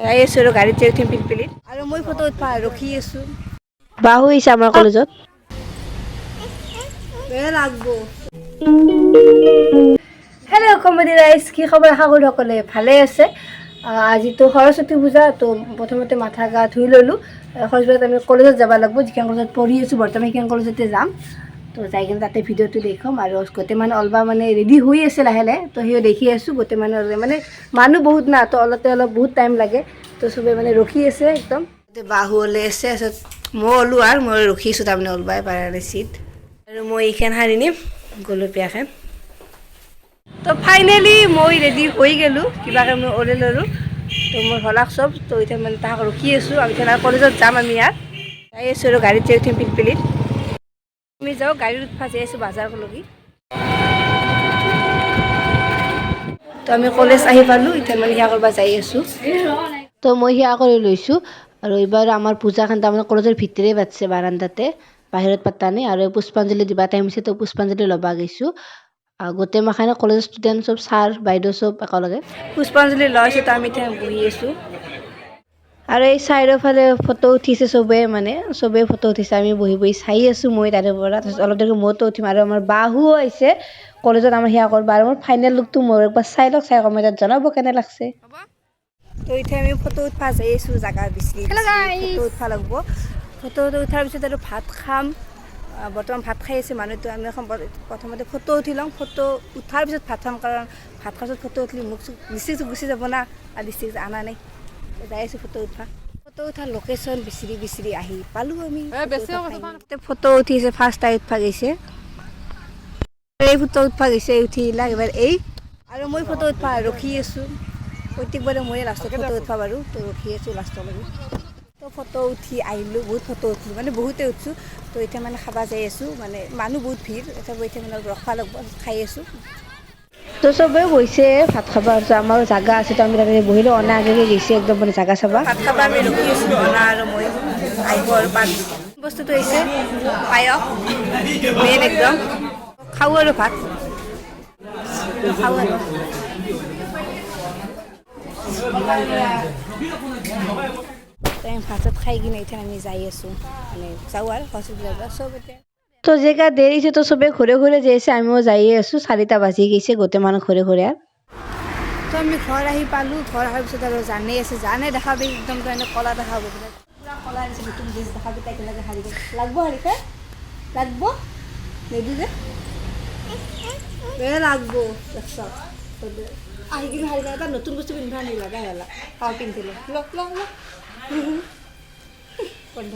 যাই আছোঁ আৰু গাড়ীত যাই উঠিম পিলপিলিত। আৰু মই ফটো উঠবা ৰখি আছোঁ। বাহু আহিছে আমাৰ কলেজত। বেয়া লাগব। হেল্ল' কমেডি ৰাইজ, কি খবৰ? আশা কৰোঁ সকলোৱে ভালে আছে। আজিতো সৰস্বতী পূজা। তো প্ৰথমতে মাথা গা ধুই ল'লোঁ। সৰস্বতী পূজাত আমি কলেজত যাব লাগিব। যিখন কলেজত পঢ়ি আছোঁ বৰ্তমান, সেইখন কলেজতে যাম। তো যাই কিনে তাতে ভিডিঅ'টো দেখুৱাম। আৰু গোটেই মানুহ অলপা মানে ৰেডি হৈ আছে লাহে লাহে। তো সেই দেখি আছোঁ গোটেই মানুহ ওলাই, মানে মানুহ বহুত না, তো অলপতে অলপ বহুত টাইম লাগে। তো চবে মানে ৰখি আছে একদম। বাহু ওলাই আছে, তাৰপিছত মই ওলো আৰু মই ৰখি আছোঁ, তাৰমানে ওলবাই পৰা নাই চিট। আৰু মই এইখন শাৰী নিম, গোলপীয়াখন। তো ফাইনেলি মই ৰেডি হৈ গ'লোঁ, কিবাকৈ মই ওলাই ল'লোঁ। তো মোৰ হলাক চব। তো এতিয়া মানে তাহাক ৰখি আছোঁ। আমি এতিয়া কলেজত যাম। আমি ইয়াত যাই আছোঁ আৰু গাড়ীত যাই উঠিম পিলপিলিত। আমি যাওঁ, গাড়ীত উঠবা যাই আছোঁ বাজাৰলৈকে। তো আমি কলেজ আহি পালোঁ। এতিয়া মানে সেয়া কৰিব যাই আছোঁ। তো মই সেৱা কৰি লৈছোঁ। আৰু এইবাৰ আমাৰ পূজাখন তাৰমানে কলেজৰ ভিতৰে পাতিছে, বাৰান্দাতে, বাহিৰত পাতা নাই। আৰু পুষ্পাঞ্জলি দিবা টাইম হৈছে, তো পুষ্পাঞ্জলি ল'বা গৈছোঁ। গোটেই মাখানে কলেজৰ ষ্টুডেণ্ট চব, ছাৰ বাইদেউ চব একেলগে। পুষ্পাঞ্জলি লৈছোঁ, তো আমি এতিয়া বহি আছোঁ। আৰু এই চাইডৰ ফালে ফটো উঠিছে চবেই, মানে চবেই ফটো উঠিছে। আমি বহি বহি চাই আছোঁ মই তাৰে পৰা। তাৰপিছত অলপ দেৰি মইতো উঠিম। আৰু আমাৰ বাহুও আহিছে কলেজত আমাৰ সেৱা কৰিব। আৰু মোৰ ফাইনেল লুকটো মোৰ একবাৰ চাই লওক, চাই কমেণ্টত জনাব কেনে লাগছে। তো এতিয়া আমি ফটো উঠবা যাই আছোঁ, জাগা বিচাৰি ফটো উঠবা লাগিব। ফটো উঠাৰ পিছত আৰু ভাত খাম। বৰ্তমান ভাত খাই আছে মানুহটো। আমি এখন প্ৰথমতে ফটো উঠি লওঁ, ফটো উঠাৰ পিছত ভাত খাম। কাৰণ ভাত খোৱাৰ পিছত ফটো উঠিলে মুখ চুখ লিপষ্টিক গুচি যাব না, আৰু লিপষ্টিক অনা নাই। তো যাই আছোঁ ফটো উঠবা। ফটো উঠাৰ লোকেশ্যন বিচাৰি বিচাৰি আহি পালোঁ আমি। ফটো উঠিছে, ফাৰ্ষ্ট টাইম উঠবা গৈছে। এই ফটো উঠবা গৈছে, উঠিলা এবাৰ এই। আৰু মই ফটো উঠবা ৰখি আছোঁ। প্ৰত্যেকবাৰে ময়ে লাষ্টত ফটো উঠবা পাৰোঁ। তো ৰখি আছোঁ লাষ্টলৈকে। তো ফটো উঠি আহিলোঁ, বহুত ফটো উঠিলোঁ, মানে বহুতে উঠছোঁ। তো এতিয়া মানে খাবা যাই আছোঁ, মানে মানুহ বহুত ভিৰ। এতিয়া মানে ৰখবা লাগিব, খাই আছোঁ। তো চবেই বহিছে ভাত খাব। আৰু আমাৰ জাগা আছে, তো আমি তাতে বহিলোঁ। অনা আগে আগে গৈছে একদম মানে জাগা চাবা। ভাত খাবা আমি ৰখি আছিলোঁ, অনা আৰু মই। আহিব আৰু পাঁচ বস্তুটো হৈছে পায়স মেইন একদম। খাওঁ আৰু ভাত খাওঁ। আৰু আমি ভাত চাত খাই কিনে এতিয়া আমি যাই আছোঁ, মানে যাওঁ আৰু হস্পিটেলৰ পৰা চব এতিয়া। তো জেগা দেৰি হৈছে, তো চবে ঘৰে ঘৰে যাই আছে, আমিও যায়ে আছোঁ। 4টা বাজি গৈছে, গোটেই মানুহ ঘৰে ঘৰে আৰু। তো আমি ঘৰ আহি পালোঁ। ঘৰ অহাৰ পিছত আৰু জানেই আছে, জানে দেখাবি একদম তাৰমানে কলা দেখাব বোলে, পূৰা কলা আনিছে, নতুন ড্ৰেছ দেখাবি তাই কেনেকৈ শাৰী লাগব, শাৰীখন লাগব নিদো যে বেয়া লাগব। দেখছ, আহি কিনে শাৰীখন এটা নতুন বস্তু পিন্ধা নালাগা হ'ল। খাওঁ, পিন্ধিলে ল ল ল বন্ধ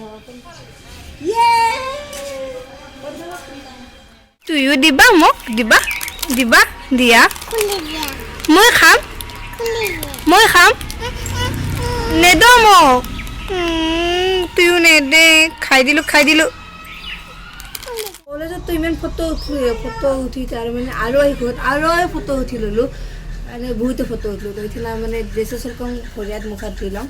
ইয়ে। তুইও দিবা মোক, দিবা দিবা দিয়া, মই খাম, মই খাম। নেদ মোক, তুইও নেদে। খাই দিলোঁ, খাই দিলোঁ। কলেজততো ইমান ফটো উঠিলোঁ, ফটো উঠি তাৰ মানে আৰু আহি ঘৰত আৰু ফটো উঠি ল'লোঁ, মানে বহুতে ফটো উঠিলোঁ। তো উঠিলা মানে ড্ৰেছ চেছ কম, ভৰি হাত মুখ হাত ধুই লওঁ।